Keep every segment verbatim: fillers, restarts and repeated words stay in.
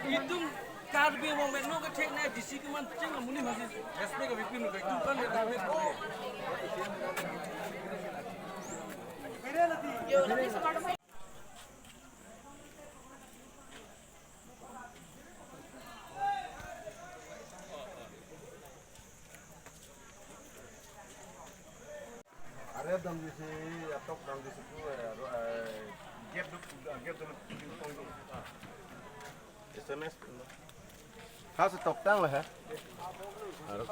Itum Karbi Anglong pen no kethek na D C keman cheng amonit masi respect kami pin ka itum kan respect. Are dam di si, atok dam di si tu, eh, ro-, eh, gate tu, gate tu, ping pong tu. S M S tu. Khas tok tang le ha. Aro.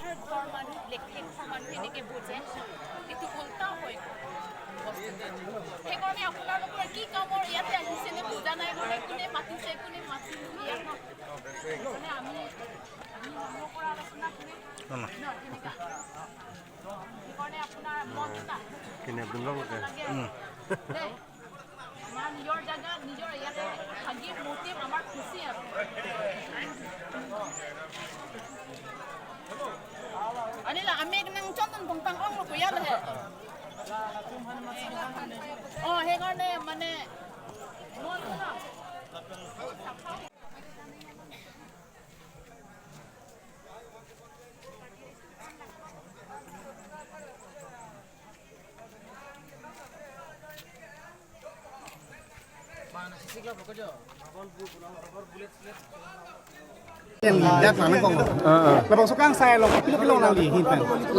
সাধাৰণ ঘৰ মানুহ, লেখেং ঘৰ মানুহ এনেকে বুজে, এইটো উল্টা হৈ গ'ল বস্তুটো। সেইকাৰণে আপোনালোকৰ কি কামৰ ইয়াতে আহিছে নে বুজা নাই বোলে, কোনে মাতিছে, কোনে মাতিলো, ইয়াত ন-, মানে আমি, আমি মানুহৰ পৰা আলোচনা কৰি ন, তেনেকা। সেইকাৰণে আপোনাৰ মন দুটা কিনে বুজাব লাগে। উম। দেই। আমাৰ নিজৰ জাগা, নিজৰ ইয়াতে থাকি মতিম আমাৰ খুচি আৰু। Anila, amik nang chonton pongpang ong lo kuya le. Oh, সেইকাৰণে মানে মন না।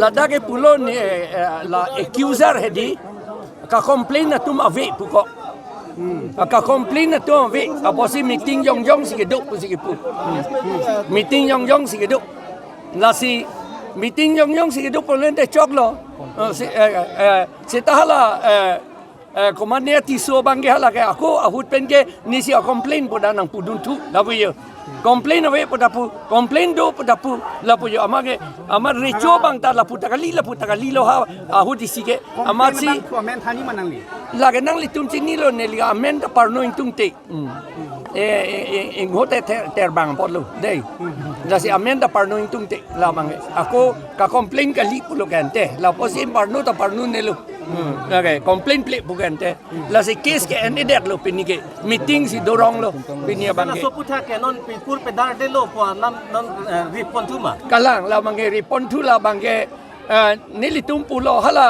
Ladak ke pulo ni, eh, la accuser hedi, ka complain atum ave puko. Hmm. Ka complain atum ave, apotsi meeting jongjong si kedo pusi kepu. Hmm. Meeting jongjong si kedo. Lasi meeting jongjong si kedo pulote choklo. Eh, si, eh, eh, seta hala, eh, eh, komatne Tisso abang ke hala ke ako ahut pen ke nesi a complain pu dak nangpudun thu lapu jo. Complain ave pu dak pu, complain do pu dak pu lapu jo. Amat ke, amat recho abang ta lapu ta kali, lapu ta kali lo ha, ahut isi ke. Amatsi comment hani ma nangli? Lake nanglitum chinilo, neli amen ta parno ingtungte. Hmm. Eh, eh, eh, inghote ter, terbang apotlo, dei. Lasi amen ta parno ingtungte, labang ke. Ako ka complain kali pulo ke ante. Lapusi parno ta parno nelo. Hmm. Lake complain ple pu ke ante. Lasi case ke endedetlo pini ke. Meeting si doronglo pini abang ke. Laso aphuthak ke non pipur pedar delo pu non, non, eh, riponthu ma? Kalang labang ke riponthu labang ke, eh, nelitum pulo hala